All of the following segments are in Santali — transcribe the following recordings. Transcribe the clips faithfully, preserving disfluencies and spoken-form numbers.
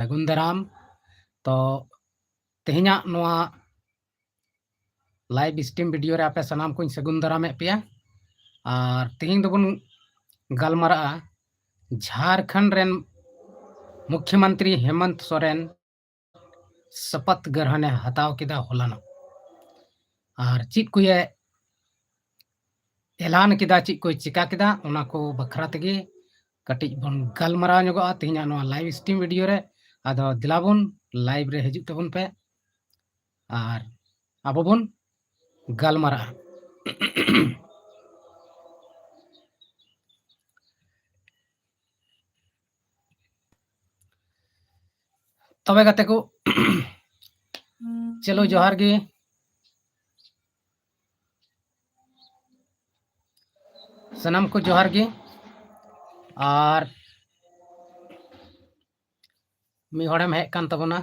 ᱥᱟᱹᱜᱩᱱ ᱫᱟᱨᱟᱢ᱾ ᱛᱚ ᱛᱮᱦᱮᱧᱟᱜ ᱱᱚᱣᱟ live stream video ᱨᱮ ᱟᱯᱮ ᱥᱟᱱᱟᱢ ᱠᱚᱧ ᱥᱟᱹᱜᱩᱱ ᱫᱟᱨᱟᱢᱮᱫ ᱯᱮᱭᱟ᱾ ᱟᱨ ᱛᱮᱦᱮᱧ ᱫᱚᱵᱚᱱ ᱜᱟᱞᱢᱟᱨᱟᱜᱼᱟ ᱡᱷᱟᱨᱠᱷᱚᱸᱰ ᱨᱮᱱ ᱢᱩᱠᱷᱭᱚᱢᱚᱱᱛᱨᱤ ᱦᱮᱢᱚᱱᱛ ᱥᱚᱨᱮᱱ ᱥᱚᱯᱚᱛ ᱜᱨᱚᱦᱚᱱᱮ ᱦᱟᱛᱟᱣ ᱠᱮᱫᱟ ᱦᱚᱞᱟᱱᱚᱜ᱾ ᱟᱨ ᱪᱮᱫ ᱠᱚᱭᱮ ᱮᱞᱟᱱ ᱠᱮᱫᱟ, ᱪᱮᱫ ᱠᱚᱭ ᱪᱤᱠᱟ ᱠᱮᱫᱟ, ᱚᱱᱟ ᱠᱚ ᱵᱟᱠᱷᱨᱟ ᱛᱮᱜᱮ ᱠᱟᱹᱴᱤᱡ ᱵᱚᱱ ᱜᱟᱞᱢᱟᱨᱟᱣ ᱧᱚᱜᱚᱜᱼᱟ ᱛᱮᱦᱮᱧᱟᱜ ᱱᱚᱣᱟ live stream video ᱨᱮ᱾ ᱟᱫᱚ ᱫᱮᱞᱟ ᱵᱚᱱ live ᱨᱮ ᱦᱤᱡᱩᱜ ᱛᱟᱵᱚᱱ ᱯᱮ ᱟᱨ ᱟᱵᱚ ᱵᱚᱱ ᱜᱟᱞᱢᱟᱨᱟᱜᱼᱟ᱾ ᱛᱚᱵᱮ ᱜᱟᱛᱮ ᱠᱚ, ᱪᱚᱞᱚ ᱡᱚᱦᱟᱨ ᱜᱮ᱾ ᱥᱟᱱᱟᱢ ᱠᱚ ᱡᱚᱦᱟᱨ ᱜᱮ᱾ ᱟᱨ ᱢᱤᱫ ᱦᱚᱲᱮᱢ ᱦᱮᱡ ᱠᱟᱱ ᱛᱟᱵᱚᱱᱟ,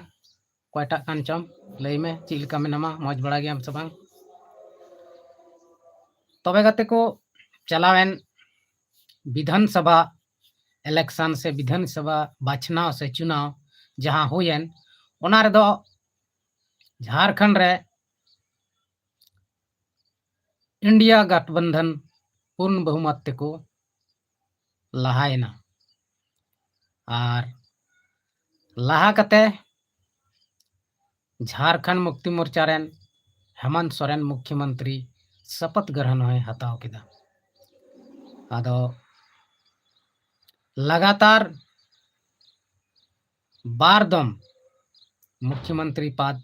ᱚᱠᱚᱭᱴᱟᱜ ᱠᱟᱱ ᱪᱚᱢ? ᱞᱟᱹᱭ ᱢᱮ, ᱪᱮᱫ ᱞᱮᱠᱟ ᱢᱮᱱᱟᱢᱟ? ᱢᱚᱡᱽ ᱵᱟᱲᱟ ᱜᱮᱭᱟᱢ ᱥᱮ ᱵᱟᱝ? ᱛᱚᱵᱮ ᱜᱟᱛᱮ ᱠᱚ, ᱪᱟᱞᱟᱣᱮᱱ ᱵᱤᱫᱷᱟᱱ ᱥᱚᱵᱷᱟ election ᱥᱮ ᱵᱤᱫᱷᱟᱱ ᱥᱚᱵᱷᱟ ᱵᱟᱪᱷᱱᱟᱣ ᱥᱮ ᱪᱩᱱᱟᱣ ᱡᱟᱦᱟᱸ ᱦᱩᱭᱮᱱ, ᱚᱱᱟ ᱨᱮᱫᱚ ᱡᱷᱟᱨᱠᱷᱚᱸᱰ ᱨᱮ ᱤᱱᱰᱤᱭᱟ ᱜᱟᱴᱷᱵᱟᱱᱫᱷᱟᱱ ᱯᱩᱨᱱ ᱵᱚᱦᱩᱢᱚᱛ ᱛᱮᱠᱚ ᱞᱟᱦᱟᱭᱮᱱᱟ᱾ ᱟᱨ ᱞᱟᱦᱟ ᱠᱟᱛᱮ ᱡᱷᱟᱨᱠᱷᱚᱸᱰ ᱢᱩᱠᱛᱤ ᱢᱳᱨᱪᱟ ᱨᱮᱱ ᱦᱮᱢᱚᱱᱛ ᱥᱚᱨᱮᱱ ᱢᱩᱠᱷᱭᱚᱢᱚᱱᱛᱨᱤ ᱥᱚᱯᱚᱛ ᱜᱨᱚᱦᱚᱱ ᱦᱚᱸᱭ ᱦᱟᱛᱟᱣ ᱠᱮᱫᱟ᱾ ᱟᱫᱚ ᱞᱟᱜᱟᱛᱟᱨ ᱵᱟᱨ ᱫᱚᱢ ᱢᱩᱠᱷᱭᱚᱢᱚᱱᱛᱨᱤ ᱯᱟᱫ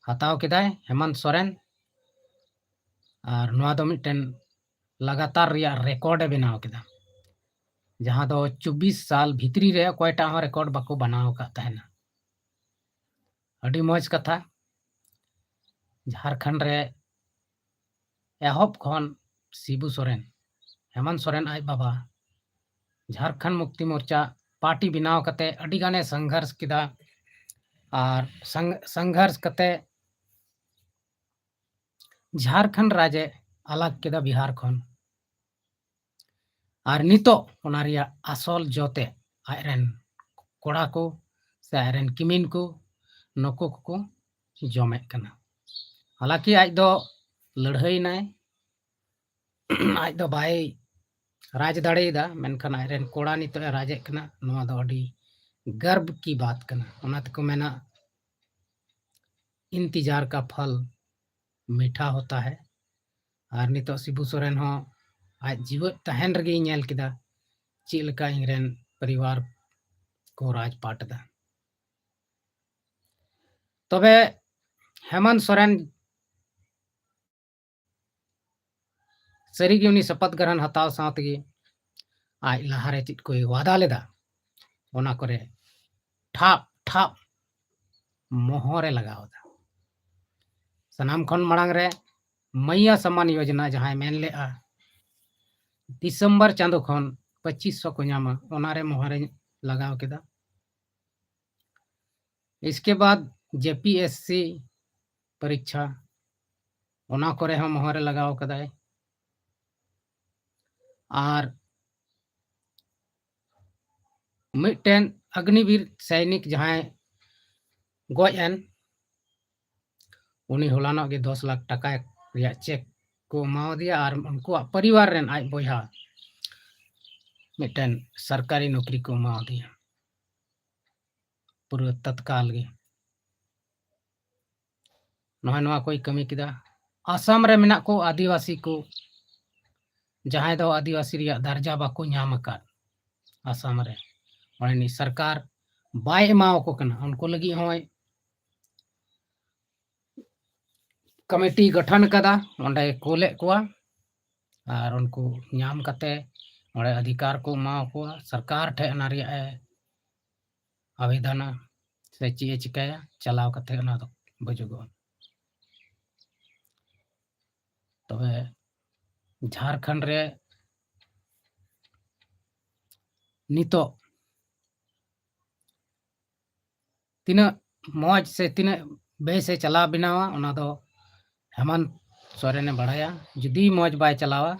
ᱦᱟᱛᱟᱣ ᱠᱮᱫᱟᱭ ᱦᱮᱢᱚᱱᱛ ᱥᱚᱨᱮᱱ᱾ ᱟᱨ ᱱᱚᱣᱟ ᱫᱚ ᱢᱤᱫᱴᱮᱱ ᱞᱟᱜᱟᱛᱟᱨ ᱨᱮᱭᱟᱜ record ᱮ ᱵᱮᱱᱟᱣ ᱠᱮᱫᱟ, ᱡᱟᱦᱟᱸ ᱫᱚ ᱪᱚᱵᱵᱤᱥ ᱥᱟᱞ ᱵᱷᱤᱛᱨᱤ ᱨᱮ ᱚᱠᱚᱭᱴᱟᱜ ᱦᱚᱸ record ᱵᱟᱠᱚ ᱵᱮᱱᱟᱣ ᱟᱠᱟᱫ ᱛᱟᱦᱮᱱᱟ᱾ ᱟᱹᱰᱤ ᱢᱚᱡᱽ ᱠᱟᱛᱷᱟ᱾ ᱡᱷᱟᱨᱠᱷᱚᱸᱰ ᱨᱮ ᱮᱦᱚᱵ ᱠᱷᱚᱱ ᱥᱤᱵᱩ ᱥᱚᱨᱮᱱ, ᱦᱮᱢᱚᱱᱛ ᱥᱚᱨᱮᱱ ᱟᱡ ᱵᱟᱵᱟ, ᱡᱷᱟᱨᱠᱷᱚᱸᱰ ᱢᱩᱠᱛᱤ ᱢᱳᱨᱪᱟ ᱯᱟᱨᱴᱤ ᱵᱮᱱᱟᱣ ᱠᱟᱛᱮ ᱟᱹᱰᱤ ᱜᱟᱱᱮ ᱥᱚᱝᱜᱷᱚᱨᱥ ᱠᱮᱫᱟ᱾ ᱟᱨ ᱥᱚᱝ-, ᱥᱚᱝᱜᱷᱚᱨᱥ ᱠᱟᱛᱮ ᱡᱷᱟᱨᱠᱷᱚᱸᱰ ᱨᱟᱡᱽ ᱮ ᱟᱞᱟᱜᱽ ᱠᱮᱫᱟ ᱵᱤᱦᱟᱨ ᱠᱷᱚᱱ᱾ ᱟᱨ ᱱᱤᱛᱚᱜ ᱚᱱᱟ ᱨᱮᱭᱟᱜ ᱟᱥᱚᱞ ᱡᱚᱛᱮ ᱟᱡᱨᱮᱱ ᱠᱚᱲᱟ ᱠᱚ ᱥᱮ ᱟᱡᱨᱮᱱ ᱠᱤᱢᱤᱱ ᱠᱚ, ᱱᱩᱠᱩ ᱠᱚᱠᱚ ᱡᱚᱢᱮᱫ ᱠᱟᱱᱟ᱾ ᱦᱟᱞᱟᱠᱤ ᱟᱡ ᱫᱚ ᱞᱟᱹᱲᱦᱟᱹᱭᱱᱟᱭ, ᱟᱡ ᱫᱚ ᱵᱟᱭ ᱨᱟᱡᱽ ᱫᱟᱲᱮᱭᱟᱫᱟ, ᱢᱮᱱᱠᱷᱟᱱ ᱟᱡᱨᱮᱱ ᱠᱚᱲᱟ ᱱᱤᱛᱚᱜ ᱮ ᱨᱟᱡᱮᱫ ᱠᱟᱱᱟ᱾ ᱱᱚᱣᱟ ᱫᱚ ᱟᱹᱰᱤ ᱜᱚᱨᱵ ᱠᱤ ᱵᱟᱛ ᱠᱟᱱᱟ᱾ ᱚᱱᱟ ᱛᱮᱠᱚ ᱢᱮᱱᱟ, ᱤᱱᱛᱤᱡᱟᱨ ᱠᱟ ᱯᱷᱚᱞ ᱢᱤᱴᱷᱟ ᱦᱳᱛᱟ ᱦᱮ᱾ ᱟᱨ ᱱᱤᱛᱚᱜ ᱥᱤᱵᱩ ᱥᱚᱨᱮᱱ ᱦᱚᱸ ᱟᱡ ᱡᱤᱣᱮᱫ ᱛᱟᱦᱮᱱ ᱨᱮᱜᱮᱭ ᱧᱮᱞ ᱠᱮᱫᱟ ᱪᱮᱫ ᱞᱮᱠᱟ ᱤᱧᱨᱮᱱ ᱯᱚᱨᱤᱵᱟᱨ ᱠᱚ ᱨᱟᱡᱽᱯᱟᱴ ᱮᱫᱟ᱾ ᱛᱚᱵᱮ ᱦᱮᱢᱚᱱᱛ ᱥᱚᱨᱮᱱ ᱥᱟᱹᱨᱤᱜᱮ ᱩᱱᱤ ᱥᱚᱯᱚᱛ ᱜᱨᱚᱦᱚᱱ ᱦᱟᱛᱟᱣ ᱥᱟᱶ ᱛᱮᱜᱮ ᱟᱡ ᱞᱟᱦᱟᱨᱮ ᱪᱮᱫ ᱠᱚᱭ ᱣᱟᱫᱟ ᱞᱮᱫᱟ, ᱚᱱᱟ ᱠᱚᱨᱮ ᱴᱷᱟᱯ ᱴᱷᱟᱯ ᱢᱚᱦᱚᱨᱮ ᱞᱟᱜᱟᱣ ᱮᱫᱟ᱾ ᱥᱟᱱᱟᱢ ᱠᱷᱚᱱ ᱢᱟᱲᱟᱝ ᱨᱮ ᱢᱟᱭᱭᱟ ᱥᱟᱢᱟᱱ ᱭᱳᱡᱚᱱᱟ ᱡᱟᱦᱟᱸᱭ ᱢᱮᱱ ᱞᱮᱫᱼᱟ, ᱰᱤᱥᱮᱢᱵᱚᱨ ᱪᱟᱸᱫᱳ ᱠᱷᱚᱱ ᱯᱚᱸᱪᱤᱥ ᱥᱚ ᱠᱚ ᱧᱟᱢᱟ, ᱚᱱᱟᱨᱮ ᱢᱚᱦᱚᱨᱮ ᱞᱟᱜᱟᱣ ᱠᱮᱫᱟ᱾ ᱤᱥᱠᱮ ᱵᱟᱫ ᱡᱮ ᱯᱤ ᱮᱥ ᱥᱤ ᱯᱚᱨᱤᱠᱠᱷᱟ, ᱚᱱᱟ ᱠᱚᱨᱮ ᱦᱚᱸ ᱢᱚᱦᱚᱨᱮ ᱞᱟᱜᱟᱣ ᱠᱟᱫᱟᱭ᱾ ᱟᱨ ᱢᱤᱫᱴᱮᱱ ᱚᱜᱽᱱᱤᱵᱤᱨ ᱥᱚᱭᱱᱤᱠ ᱡᱟᱦᱟᱸᱭ ᱜᱚᱡ ᱮᱱ, ᱩᱱᱤ ᱦᱚᱞᱟᱱᱚᱜ ᱜᱮ ᱫᱚᱥ ᱞᱟᱠᱷ ᱴᱟᱠᱟ ᱨᱮᱭᱟᱜ ᱪᱮᱠ ᱠᱚ ᱮᱢᱟᱣᱟᱫᱮᱭᱟ ᱟᱨ ᱩᱱᱠᱩᱣᱟᱜ ᱯᱚᱨᱤᱵᱟᱨ ᱨᱮᱱ ᱟᱡ ᱵᱚᱭᱦᱟ ᱢᱤᱫᱴᱮᱱ ᱥᱚᱨᱠᱟᱨᱤ ᱱᱚᱠᱨᱤ ᱠᱚ ᱮᱢᱟᱣᱟᱫᱮᱭᱟ᱾ ᱯᱩᱨᱟᱹ ᱛᱚᱛᱠᱟᱞ ᱜᱮ᱾ ᱱᱚᱜᱼᱚᱭ ᱱᱚᱣᱟ ᱠᱚᱭ ᱠᱟᱹᱢᱤ ᱠᱮᱫᱟ᱾ ᱟᱥᱟᱢ ᱨᱮ ᱢᱮᱱᱟᱜ ᱠᱚ ᱟᱹᱫᱤᱵᱟᱹᱥᱤ ᱠᱚ, ᱡᱟᱦᱟᱸᱭ ᱫᱚ ᱟᱹᱫᱤᱵᱟᱹᱥᱤ ᱨᱮᱭᱟᱜ ᱫᱟᱨᱡᱟ ᱵᱟᱠᱚ ᱧᱟᱢ ᱟᱠᱟᱫ ᱟᱥᱟᱢ ᱨᱮ, ᱚᱸᱰᱮᱱᱤᱡ ᱥᱚᱨᱠᱟᱨ ᱵᱟᱭ ᱮᱢᱟᱣᱟᱠᱚ ᱠᱟᱱᱟ, ᱩᱱᱠᱩ ᱞᱟᱹᱜᱤᱫ ᱦᱚᱸᱭ ᱠᱚᱢᱤᱴᱤ ᱜᱚᱴᱷᱚᱱ ᱠᱟᱫᱟ, ᱚᱸᱰᱮ ᱠᱩᱞᱮᱫ ᱠᱚᱣᱟ᱾ ᱟᱨ ᱩᱱᱠᱩ ᱧᱟᱢ ᱠᱟᱛᱮ ᱚᱸᱰᱮ ᱚᱫᱷᱤᱠᱟᱨ ᱠᱚ ᱮᱢᱟ ᱠᱚᱣᱟ, ᱥᱚᱨᱠᱟᱨ ᱴᱷᱮᱱ ᱚᱱᱟ ᱨᱮᱭᱟᱜ ᱮ ᱟᱵᱮᱫᱚᱱᱟ ᱥᱮ ᱪᱮᱫ ᱮ ᱪᱤᱠᱟᱹᱭᱟ, ᱪᱟᱞᱟᱣ ᱠᱟᱛᱮ ᱚᱱᱟ ᱫᱚ ᱵᱩᱡᱩᱜᱚᱜᱼᱟ᱾ ᱛᱚᱵᱮ ᱡᱷᱟᱲᱠᱷᱚᱸᱰ ᱨᱮ ᱱᱤᱛᱚᱜ ᱛᱤᱱᱟᱹᱜ ᱢᱚᱡᱽ ᱥᱮ ᱛᱤᱱᱟᱹᱜ ᱵᱮᱥ ᱮ ᱪᱟᱞᱟᱣ ᱵᱮᱱᱟᱣᱟ, ᱚᱱᱟ ᱫᱚ ᱦᱮᱢᱚᱱᱛ ᱥᱚᱨᱮᱱᱮ ᱵᱟᱲᱟᱭᱟ᱾ ᱡᱩᱫᱤ ᱢᱚᱡᱽ ᱵᱟᱭ ᱪᱟᱞᱟᱣᱟ,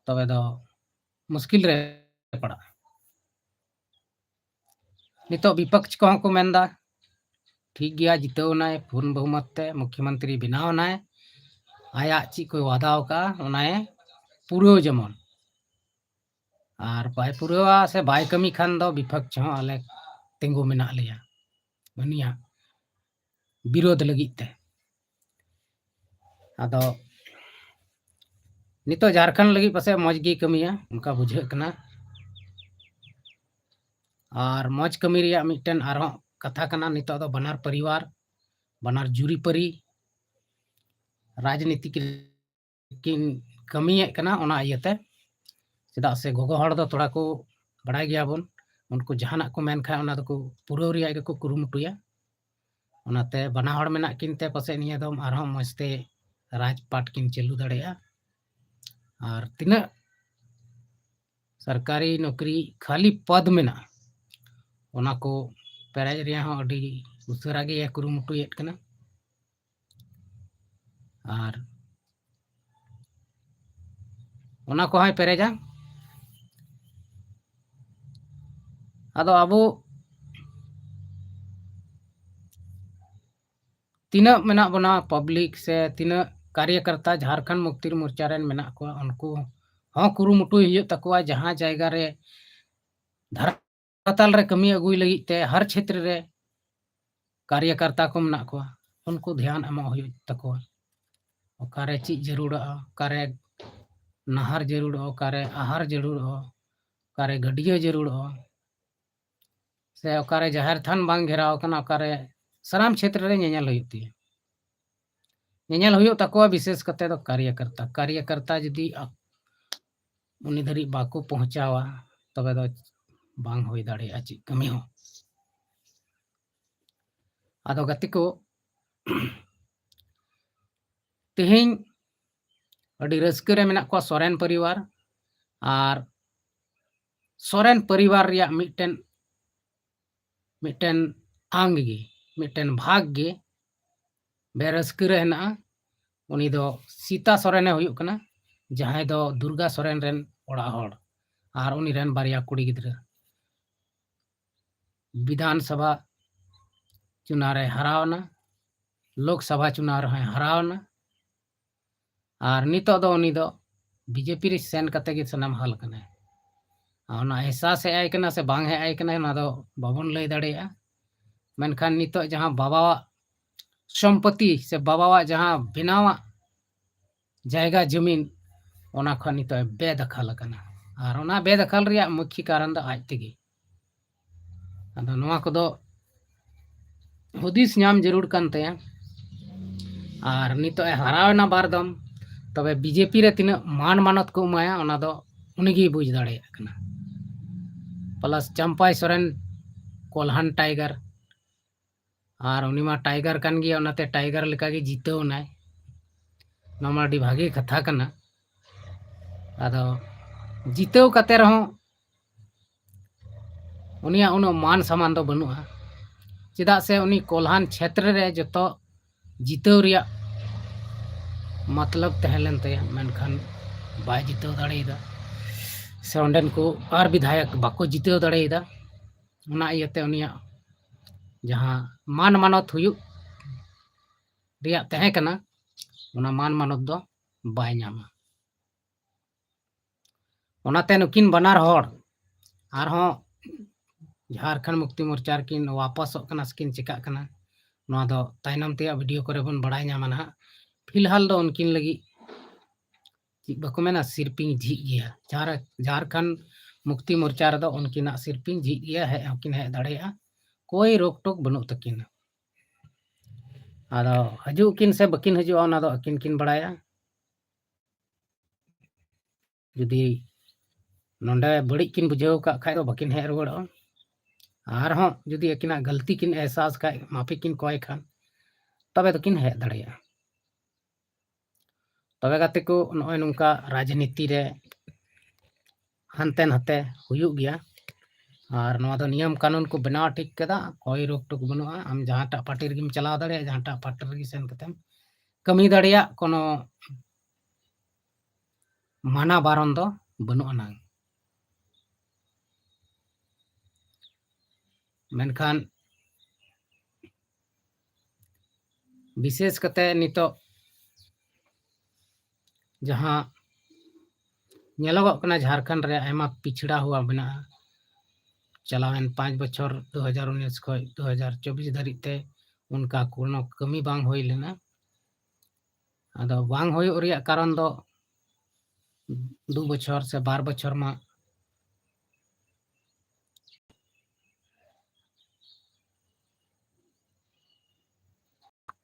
ᱛᱚᱵᱮ ᱫᱚ ᱢᱩᱥᱠᱤᱞ ᱨᱮ ᱯᱟᱲᱟᱜᱼᱟ᱾ ᱱᱤᱛᱚᱜ ᱵᱤᱯᱚᱠᱷ ᱠᱚᱦᱚᱸ ᱠᱚ ᱢᱮᱱᱫᱟ, ᱴᱷᱤᱠ ᱜᱮᱭᱟ, ᱡᱤᱛᱟᱹᱣ ᱮᱱᱟᱭ, ᱯᱩᱨᱱ ᱵᱚᱦᱩᱢᱚᱛ ᱛᱮ ᱢᱩᱠᱷᱭᱚᱢᱚᱱᱛᱨᱤ ᱵᱮᱱᱟᱣ ᱮᱱᱟᱭ, ᱟᱭᱟᱜ ᱪᱮᱫ ᱠᱚᱭ ᱣᱟᱫᱟᱣ ᱟᱠᱟᱫᱼᱟ ᱚᱱᱟᱭ ᱯᱩᱨᱟᱹᱣ ᱡᱮᱢᱚᱱ᱾ ᱟᱨ ᱵᱟᱭ ᱯᱩᱨᱟᱹᱣᱟ ᱥᱮ ᱵᱟᱭ ᱠᱟᱹᱢᱤ ᱠᱷᱟᱱ ᱫᱚ ᱵᱤᱯᱚᱠᱷ ᱦᱚᱸ ᱟᱞᱮ ᱛᱤᱸᱜᱩ ᱢᱮᱱᱟᱜ ᱞᱮᱭᱟ ᱩᱱᱤᱭᱟᱜ ᱵᱤᱨᱳᱫᱷ ᱞᱟᱹᱜᱤᱫ ᱛᱮ᱾ ᱟᱫᱚ ᱱᱤᱛᱚᱜ ᱡᱷᱟᱲᱠᱷᱚᱸᱰ ᱞᱟᱹᱜᱤᱫ ᱯᱟᱥᱮᱡ ᱢᱚᱡᱽ ᱜᱮᱭ ᱠᱟᱹᱢᱤᱭᱟ, ᱚᱱᱠᱟ ᱵᱩᱡᱷᱟᱹᱜ ᱠᱟᱱᱟ᱾ ᱟᱨ ᱢᱚᱡᱽ ᱠᱟᱹᱢᱤ ᱨᱮᱭᱟᱜ ᱢᱤᱫᱴᱮᱱ ᱟᱨᱦᱚᱸ ᱠᱟᱛᱷᱟ ᱠᱟᱱᱟ, ᱱᱤᱛᱚᱜ ᱫᱚ ᱵᱟᱱᱟᱨ ᱯᱚᱨᱤᱵᱟᱨ, ᱵᱟᱱᱟᱨ ᱡᱩᱨᱤᱯᱟᱹᱨᱤ ᱨᱟᱡᱽᱱᱤᱛᱤ ᱠᱤᱱ ᱠᱟᱹᱢᱤᱭᱮᱫ ᱠᱟᱱᱟ᱾ ᱚᱱᱟ ᱤᱭᱟᱹᱛᱮ, ᱪᱮᱫᱟᱜ ᱥᱮ ᱜᱚᱜᱚ ᱦᱚᱲ ᱫᱚ ᱛᱷᱚᱲᱟ ᱠᱚ ᱵᱟᱲᱟᱭ ᱜᱮᱭᱟᱵᱚᱱ, ᱩᱱᱠᱩ ᱡᱟᱦᱟᱱᱟᱜ ᱠᱚ ᱢᱮᱱ ᱠᱷᱟᱱ ᱚᱱᱟ ᱫᱚᱠᱚ ᱯᱩᱨᱟᱹᱣ ᱨᱮᱭᱟᱜ ᱜᱮᱠᱚ ᱠᱩᱨᱩᱢᱩᱴᱩᱭᱟ᱾ ᱚᱱᱟᱛᱮ ᱵᱟᱱᱟ ᱦᱚᱲ ᱢᱮᱱᱟᱜ ᱠᱤᱱ ᱛᱮ ᱯᱟᱥᱮᱡ ᱱᱤᱭᱟᱹ ᱫᱚᱢ ᱟᱨᱦᱚᱸ ᱢᱚᱡᱽ ᱛᱮ ᱨᱟᱡᱽᱯᱟᱴ ᱠᱤᱱ ᱪᱟᱹᱞᱩ ᱫᱟᱲᱮᱭᱟᱜᱼᱟ᱾ ᱟᱨ ᱛᱤᱱᱟᱹᱜ ᱥᱚᱨᱠᱟᱨᱤ ᱱᱚᱠᱨᱤ ᱠᱷᱟᱹᱞᱤ ᱯᱚᱫᱽ ᱢᱮᱱᱟᱜᱼᱟ, ᱚᱱᱟ ᱠᱚ ᱯᱮᱨᱮᱡ ᱨᱮᱭᱟᱜ ᱦᱚᱸ ᱟᱹᱰᱤ ᱩᱥᱟᱹᱨᱟ ᱜᱮ ᱠᱩᱨᱩᱢᱩᱴᱩᱭᱮᱫ ᱠᱟᱱᱟ᱾ ᱟᱨ ᱚᱱᱟ ᱠᱚᱦᱚᱸᱭ ᱯᱮᱨᱮᱡᱟ᱾ ᱟᱫᱚ ᱟᱵᱚ ᱛᱤᱱᱟᱹᱜ ᱢᱮᱱᱟᱜ ᱵᱚᱱᱟ ᱯᱟᱵᱽᱞᱤᱠ ᱥᱮ ᱛᱤᱱᱟᱹᱜ ᱠᱟᱨᱭᱚᱠᱚᱨᱛᱟ ᱡᱷᱟᱲᱠᱷᱚᱸᱰ ᱢᱩᱠᱛᱤ ᱢᱳᱨᱪᱟ ᱨᱮᱱ ᱢᱮᱱᱟᱜ ᱠᱚᱣᱟ, ᱩᱱᱠᱩ ᱦᱚᱸ ᱠᱩᱨᱩᱢᱩᱴᱩᱭ ᱦᱩᱭᱩᱜ ᱛᱟᱠᱚᱣᱟ ᱡᱟᱦᱟᱸ ᱡᱟᱭᱜᱟ ᱨᱮ ᱫᱷᱟᱨᱟ ᱛᱟᱞ ᱨᱮ ᱠᱟᱹᱢᱤ ᱟᱹᱜᱩᱭ ᱞᱟᱹᱜᱤᱫ ᱛᱮ ᱦᱟᱨ ᱪᱷᱮᱛᱨᱚ ᱨᱮ ᱠᱟᱨᱭᱚᱠᱚᱨᱛᱟ ᱠᱚ ᱢᱮᱱᱟᱜ ᱠᱚᱣᱟ, ᱩᱱᱠᱩ ᱫᱷᱮᱭᱟᱱ ᱮᱢᱚᱜ ᱦᱩᱭᱩᱜ ᱛᱟᱠᱚᱣᱟ᱾ ᱚᱠᱟᱨᱮ ᱪᱮᱫ ᱡᱟᱹᱨᱩᱲᱚᱜᱼᱟ, ᱚᱠᱟᱨᱮ ᱱᱟᱦᱟᱨ ᱡᱟᱹᱨᱩᱲᱚᱜᱼᱟ, ᱚᱠᱟᱨᱮ ᱟᱦᱟᱨ ᱡᱟᱹᱨᱩᱲᱚᱜᱼᱟ, ᱚᱠᱟᱨᱮ ᱜᱟᱹᱰᱭᱟᱹ ᱡᱟᱹᱨᱩᱲᱚᱜᱼᱟ, ᱥᱮ ᱚᱠᱟᱨᱮ ᱡᱟᱦᱮᱨ ᱛᱷᱟᱱ ᱵᱟᱝ ᱜᱷᱮᱨᱟᱣ ᱟᱠᱟᱱᱟ, ᱚᱠᱟᱨᱮ ᱥᱟᱱᱟᱢ ᱪᱷᱮᱛᱨᱚ ᱨᱮ ᱧᱮᱧᱮᱞ ᱦᱩᱭᱩᱜ ᱛᱟᱭᱟ᱾ ᱧᱮᱧᱮᱞ ᱦᱩᱭᱩᱜ ᱛᱟᱠᱚᱣᱟ, ᱵᱤᱥᱮᱥ ᱠᱟᱛᱮ ᱫᱚ ᱠᱟᱨᱭᱚᱠᱚᱨᱛᱟ᱾ ᱠᱟᱨᱭᱚᱠᱚᱨᱛᱟ ᱡᱩᱫᱤ ᱟ-, ᱩᱱᱤ ᱫᱷᱟᱹᱨᱤᱡ ᱵᱟᱠᱚ ᱯᱳᱸᱣᱪᱷᱟᱣᱟ, ᱛᱚᱵᱮ ᱫᱚ ᱵᱟᱝ ᱦᱩᱭ ᱫᱟᱲᱮᱭᱟᱜᱼᱟ ᱪᱮᱫ ᱠᱟᱹᱢᱤ ᱦᱚᱸ᱾ ᱟᱫᱚ ᱜᱟᱛᱮ ᱠᱚ, ᱛᱮᱦᱮᱧ ᱟᱹᱰᱤ ᱨᱟᱹᱥᱠᱟᱹ ᱨᱮ ᱢᱮᱱᱟᱜ ᱠᱚᱣᱟ ᱥᱚᱨᱮᱱ ᱯᱚᱨᱤᱵᱟᱨ᱾ ᱟᱨ ᱥᱚᱨᱮᱱ ᱯᱚᱨᱤᱵᱟᱨ ᱨᱮᱭᱟᱜ ᱢᱤᱫᱴᱮᱱ, ᱢᱤᱫᱴᱮᱱ ᱟᱝ ᱜᱮ, ᱢᱤᱫᱴᱮᱱ ᱵᱷᱟᱜᱽ ᱜᱮ ᱵᱮᱨᱟᱹᱥᱠᱟᱹ ᱨᱮ ᱦᱮᱱᱟᱜᱼᱟ᱾ ᱩᱱᱤ ᱫᱚ ᱥᱤᱛᱟ ᱥᱚᱨᱮᱱᱮ ᱦᱩᱭᱩᱜ ᱠᱟᱱᱟ, ᱡᱟᱦᱟᱸᱭ ᱫᱚ ᱫᱩᱨᱜᱟ ᱥᱚᱨᱮᱱ ᱨᱮᱱ ᱚᱲᱟᱜ ᱦᱚᱲ ᱟᱨ ᱩᱱᱤ ᱨᱮᱱ ᱵᱟᱨᱭᱟ ᱠᱩᱲᱤ ᱜᱤᱫᱽᱨᱟᱹ᱾ ᱵᱤᱫᱷᱟᱱ ᱥᱚᱵᱷᱟ ᱪᱩᱱᱟᱣ ᱨᱮ ᱦᱟᱨᱟᱣ ᱮᱱᱟ, ᱞᱳᱠ ᱥᱚᱵᱷᱟ ᱪᱩᱱᱟᱣ ᱨᱮᱦᱚᱸᱭ ᱦᱟᱨᱟᱣ ᱮᱱᱟ, ᱟᱨ ᱱᱤᱛᱚᱜ ᱫᱚ ᱩᱱᱤ ᱫᱚ ᱵᱤᱡᱮᱯᱤ ᱨᱮ ᱥᱮᱱ ᱠᱟᱛᱮ ᱜᱮ ᱥᱟᱱᱟᱢ ᱦᱟᱞ ᱠᱟᱱᱟᱭ᱾ ᱟᱨ ᱚᱱᱟ ᱮᱦᱥᱟᱥ ᱦᱮᱡ ᱟᱭ ᱠᱟᱱᱟ ᱥᱮ ᱵᱟᱝ ᱦᱮᱡ ᱟᱭ ᱠᱟᱱᱟ, ᱚᱱᱟ ᱫᱚ ᱵᱟᱵᱚᱱ ᱞᱟᱹᱭ ᱫᱟᱲᱮᱭᱟᱜᱼᱟ᱾ ᱢᱮᱱᱠᱷᱟᱱ ᱱᱤᱛᱚᱜ ᱡᱟᱦᱟᱸ ᱵᱟᱵᱟᱣᱟᱜ ᱥᱚᱢᱯᱚᱛᱤ ᱥᱮ ᱵᱟᱵᱟᱣᱟᱜ ᱡᱟᱦᱟᱸ ᱵᱮᱱᱟᱣᱟᱜ ᱡᱟᱭᱜᱟ ᱡᱚᱢᱤᱱ, ᱚᱱᱟ ᱠᱷᱚᱱ ᱱᱤᱛᱚᱜ ᱮ ᱵᱮᱫᱟᱠᱷᱟᱞ ᱟᱠᱟᱱᱟ᱾ ᱟᱨ ᱚᱱᱟ ᱵᱮᱫᱟᱠᱷᱟᱞ ᱨᱮᱭᱟᱜ ᱢᱩᱠᱷᱤ ᱠᱟᱨᱚᱱ ᱫᱚ ᱟᱡ ᱛᱮᱜᱮ᱾ ᱟᱫᱚ ᱱᱚᱣᱟ ᱠᱚᱫᱚ ᱦᱩᱫᱤᱥ ᱧᱟᱢ ᱡᱟᱹᱨᱩᱲ ᱠᱟᱱ ᱛᱟᱭᱟ᱾ ᱟᱨ ᱱᱤᱛᱚᱜ ᱮ ᱦᱟᱨᱟᱣ ᱮᱱᱟ ᱵᱟᱨ ᱫᱚᱢ, ᱛᱚᱵᱮ ᱵᱤᱡᱮᱯᱤ ᱨᱮ ᱛᱤᱱᱟᱹᱜ ᱢᱟᱱ ᱢᱟᱱᱚᱛ ᱠᱚ ᱮᱢᱟᱭᱟ, ᱚᱱᱟ ᱫᱚ ᱩᱱᱤᱜᱮᱭ ᱵᱩᱡᱽ ᱫᱟᱲᱮᱭᱟᱜ ᱠᱟᱱᱟ᱾ ᱯᱞᱟᱥ ᱪᱟᱢᱯᱟᱭ ᱥᱚᱨᱮᱱ ᱠᱚᱞᱦᱟᱱ ᱴᱟᱭᱜᱟᱨ, ᱟᱨ ᱩᱱᱤ ᱢᱟ ᱴᱟᱭᱜᱟᱨ ᱠᱟᱱ ᱜᱮᱭᱟ, ᱚᱱᱟᱛᱮ ᱴᱟᱭᱜᱟᱨ ᱞᱮᱠᱟᱜᱮ ᱡᱤᱛᱟᱹᱣ ᱮᱱᱟᱭ᱾ ᱱᱚᱣᱟ ᱢᱟ ᱟᱹᱰᱤ ᱵᱷᱟᱹᱜᱤ ᱠᱟᱛᱷᱟ ᱠᱟᱱᱟ᱾ ᱟᱫᱚ ᱡᱤᱛᱟᱹᱣ ᱠᱟᱛᱮ ᱨᱮᱦᱚᱸ ᱩᱱᱤᱭᱟᱜ ᱩᱱᱟᱹᱜ ᱢᱟᱱ ᱥᱚᱢᱢᱟᱱ ᱫᱚ ᱵᱟᱹᱱᱩᱜᱼᱟ, ᱪᱮᱫᱟᱜ ᱥᱮ ᱩᱱᱤ ᱠᱚᱞᱦᱟᱱ ᱪᱷᱮᱛᱨᱚ ᱨᱮ ᱡᱚᱛᱚ ᱡᱤᱛᱟᱹᱣ ᱨᱮᱭᱟᱜ ᱢᱚᱛᱞᱚᱵ ᱛᱟᱦᱮᱸ ᱞᱮᱱ ᱛᱟᱭᱟ, ᱢᱮᱱᱠᱷᱟᱱ ᱵᱟᱭ ᱡᱤᱛᱟᱹᱣ ᱫᱟᱲᱮᱭᱟᱫᱟ, ᱥᱮ ᱚᱸᱰᱮᱱ ᱠᱚ ᱟᱨ ᱵᱤᱫᱷᱟᱭᱚᱠ ᱵᱟᱠᱚ ᱡᱤᱛᱟᱹᱣ ᱫᱟᱲᱮᱭᱟᱫᱟ᱾ ᱚᱱᱟ ᱤᱭᱟᱹᱛᱮ ᱩᱱᱤᱭᱟᱜ ᱡᱟᱦᱟᱸ ᱢᱟᱱ ᱢᱟᱱᱚᱛ ᱦᱩᱭᱩᱜ ᱨᱮᱭᱟᱜ ᱛᱟᱦᱮᱸ ᱠᱟᱱᱟ, ᱚᱱᱟ ᱢᱟᱱ ᱢᱟᱱᱚᱛ ᱫᱚ ᱵᱟᱭ ᱧᱟᱢᱟ᱾ ᱚᱱᱟᱛᱮ ᱱᱩᱠᱤᱱ ᱵᱟᱱᱟᱨ ᱦᱚᱲ ᱟᱨᱦᱚᱸ ᱡᱷᱟᱲᱠᱷᱚᱸᱰ ᱢᱩᱠᱛᱤ ᱢᱳᱨᱪᱟ ᱨᱮᱠᱤᱱ ᱣᱟᱯᱟᱥᱚᱜ ᱠᱟᱱᱟ ᱥᱮᱠᱤᱱ ᱪᱤᱠᱟᱹᱜ ᱠᱟᱱᱟ, ᱱᱚᱣᱟ ᱫᱚ ᱛᱟᱭᱱᱚᱢ ᱛᱮᱭᱟᱜ ᱵᱷᱤᱰᱤᱭᱳ ᱠᱚᱨᱮ ᱵᱚᱱ ᱵᱟᱲᱟᱭ ᱧᱟᱢᱟ ᱱᱟᱦᱟᱜ᱾ ᱯᱷᱤᱞᱦᱟᱞ ᱫᱚ ᱩᱱᱠᱤᱱ ᱞᱟᱹᱜᱤᱫ ᱪᱮᱫ ᱵᱟᱠᱚ ᱢᱮᱱᱟ, ᱥᱤᱨᱯᱤᱧ ᱡᱷᱤᱡ ᱜᱮᱭᱟ᱾ ᱡᱷᱟᱲ-, ᱡᱷᱟᱲᱠᱷᱚᱸᱰ ᱢᱩᱠᱛᱤ ᱢᱳᱨᱪᱟ ᱨᱮᱫᱚ ᱩᱱᱠᱤᱱᱟᱜ ᱥᱤᱨᱯᱤᱧ ᱡᱷᱤᱡ ᱜᱮᱭᱟ, ᱦᱮᱡ ᱦᱚᱸᱠᱤᱱ ᱦᱮᱡ ᱫᱟᱲᱮᱭᱟᱜᱼᱟ, ᱠᱳᱭ ᱨᱳᱠ ᱴᱳᱠ ᱵᱟᱹᱱᱩᱜ ᱛᱟᱹᱠᱤᱱᱟ᱾ ᱟᱫᱚ ᱦᱤᱡᱩᱜ ᱠᱤᱱ ᱥᱮ ᱵᱟᱹᱠᱤᱱ ᱦᱤᱡᱩᱜᱼᱟ, ᱚᱱᱟ ᱫᱚ ᱟᱹᱠᱤᱱ ᱠᱤᱱ ᱵᱟᱲᱟᱭᱟ᱾ ᱡᱩᱫᱤ ᱱᱚᱰᱮ ᱵᱟᱹᱲᱤᱡ ᱠᱤᱱ ᱵᱩᱡᱷᱟᱹᱣ ᱠᱟᱜ ᱠᱷᱟᱡ ᱫᱚ ᱵᱟᱹᱠᱤᱱ ᱦᱮᱡ ᱨᱩᱣᱟᱹᱲᱚᱜᱼᱟ᱾ ᱟᱨᱦᱚᱸ ᱡᱩᱫᱤ ᱟᱹᱠᱤᱱᱟᱜ ᱜᱟᱹᱞᱛᱤ ᱠᱤᱱ ᱮᱦᱥᱟᱥ ᱠᱷᱟᱡ, ᱢᱟᱯᱷᱤ ᱠᱤᱱ ᱠᱚᱭ ᱠᱷᱟᱱ, ᱛᱚᱵᱮ ᱫᱚᱠᱤᱱ ᱦᱮᱡ ᱫᱟᱲᱮᱭᱟᱜᱼᱟ᱾ ᱛᱚᱵᱮ ᱜᱟᱛᱮ ᱠᱚ, ᱱᱚᱜᱼᱚᱭ ᱱᱚᱝᱠᱟ ᱨᱟᱡᱽᱱᱤᱛᱤ ᱨᱮ ᱦᱟᱱᱛᱮ ᱱᱟᱛᱮ ᱦᱩᱭᱩᱜ ᱜᱮᱭᱟ᱾ ᱟᱨ ᱱᱚᱣᱟ ᱫᱚ ᱱᱤᱭᱚᱢ ᱠᱟᱹᱱᱩᱱ ᱠᱚ ᱵᱮᱱᱟᱣ ᱴᱷᱤᱠ ᱠᱟᱫᱟ, ᱠᱚᱭ ᱨᱳᱠ ᱴᱳᱠ ᱵᱟᱹᱱᱩᱜᱼᱟ᱾ ᱟᱢ ᱡᱟᱦᱟᱸᱴᱟᱜ ᱯᱟᱨᱴᱤ ᱨᱮᱜᱮᱢ ᱪᱟᱞᱟᱣ ᱫᱟᱲᱮᱭᱟᱜᱼᱟ, ᱡᱟᱦᱟᱸᱴᱟᱜ ᱯᱟᱨᱴᱤ ᱨᱮᱜᱮ ᱥᱮᱱ ᱠᱟᱛᱮᱢ ᱠᱟᱹᱢᱤ ᱫᱟᱲᱮᱭᱟᱜ, ᱠᱳᱱᱳ ᱢᱟᱱᱟ ᱵᱟᱨᱚᱱ ᱫᱚ ᱵᱟᱹᱱᱩᱜ ᱟᱱᱟᱝ᱾ ᱢᱮᱱᱠᱷᱟᱱ ᱵᱤᱥᱮᱥ ᱠᱟᱛᱮ ᱱᱤᱛᱚᱜ ᱡᱟᱦᱟᱸ ᱧᱮᱞᱚᱜᱚᱜ ᱠᱟᱱᱟ, ᱡᱷᱟᱲᱠᱷᱚᱸᱰ ᱨᱮ ᱟᱭᱢᱟ ᱯᱤᱪᱷᱲᱟ ᱦᱩᱣᱟ ᱢᱮᱱᱟᱜᱼᱟ᱾ ᱪᱟᱞᱟᱣᱮᱱ ᱯᱟᱸᱪ ᱵᱚᱪᱷᱚᱨ, ᱫᱩ ᱦᱟᱡᱟᱨ ᱩᱱᱤᱥ ᱠᱷᱚᱱ ᱫᱩ ᱦᱟᱡᱟᱨ ᱪᱚᱵᱵᱤᱥ ᱫᱷᱟᱹᱨᱤᱡ ᱛᱮ ᱚᱱᱠᱟ ᱠᱳᱱᱳ ᱠᱟᱹᱢᱤ ᱵᱟᱝ ᱦᱩᱭ ᱞᱮᱱᱟ᱾ ᱟᱫᱚ ᱵᱟᱝ ᱦᱩᱭᱩᱜ ᱨᱮᱭᱟᱜ ᱠᱟᱨᱚᱱ ᱫᱚ ᱫᱩ ᱵᱚᱪᱷᱚᱨ ᱥᱮ ᱵᱟᱨ ᱵᱚᱪᱷᱚᱨ ᱢᱟ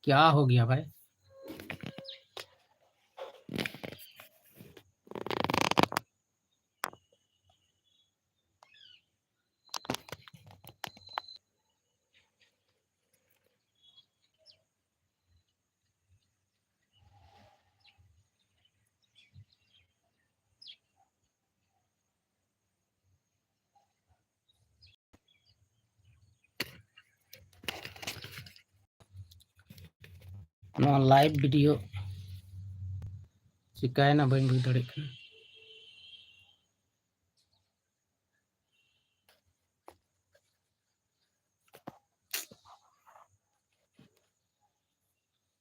क्या हो गया भाई? ᱱᱚᱣᱟ live video ᱪᱤᱠᱟᱭᱮᱱᱟ ᱵᱟᱹᱧ ᱵᱩᱡᱽ ᱫᱟᱲᱮᱭᱟᱜ ᱠᱟᱱᱟ᱾